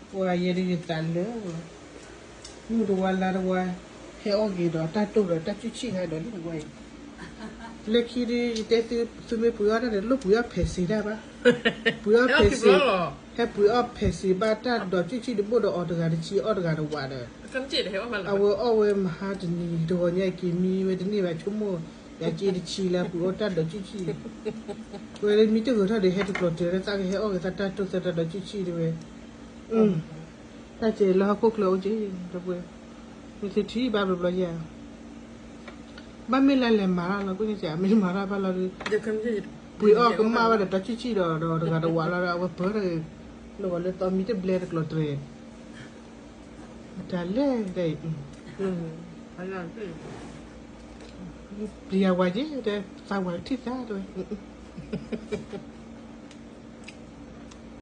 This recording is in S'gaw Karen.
ပှၤယဲဒၣ်ယသးလၢ မုၢ်တဝါလါတဝါ ဟဲအီၣ်က့ၤဒီးတၢ်တိၢ်ဒီးတၢ်ကူၣ်ဆံၣ်ဟဲဒီးလၢတဝါအံၤ, လၢခံဒု ယတဲသု သုမ့ၢ်ပှ့ၤအီၣ်တၢ်ဒီး လိၣ်ပှ့ၤအီၣ်ဖဲးစ့တၢ်ဘၣ်, ပှ့ၤအီၣ်ဖဲးစ့, ဟဲပှ့ၤအီၣ်ဖဲးစ့ဘၣ်တၢ်ဒီးကူၣ်ဆံၣ်တဘိၣ်ဒီးအီၤတဂၤတဆံအီၣ်တဂၤတဝးဒီး အဝဲအီၣ်ဝဲမဟါတနံၤ တဂီၤညါအံၤက့ၤမံဝဲတန့ၢ်ဘၣ် ဆိကမိၣ် ယက့တဆံလၢပှ့ၤအီၣ်တၢ်ဒီးကူၣ်ဆံၣ်, ဝဲလၢမံတဂၤထီၣ်ဒီး ဟဲတကျိၤတြဲၤလၢသးကဟဲအီၣ်က့ၤသး တၢ်တိၢ်သၢတၢ်ဒီးကူၣ်ဆံၣ်တဝဲ, တၢ်စဲးလၢဟီၣ်ခိၣ်ချၢအိၣ်က့ၤ တပှဲၤ, မ့ၢ်သုထံၣ်ဘၣ်ဘျီဘျီယဲ, ဘၣ်မ့ၢ်လၢလဲၤမၤတၢ်လီၤ ကွၢ်န့ၣ် မ့ၢ်မၤတၢ်ဘၣ်လီၤဒီး ပှ့ၤအီၣ်ကမၣ်ဘၣ်ဒီးတၢ်ကူၣ်ဆံၣ်ဒီး ဒီးတဂၤတဝးလီၤဒီး အဝဲပၢၢ်တဂ့ၤ, လၢဂီၤလၢသီမံတဘျဲတကျိၤတြဲၤ တၢ်လဲၣ်ဒ်အံၤ, ပျံၤယၤဝၤက့ၤ တဲ သးဝၤကထံၣ်သးတဝဲ,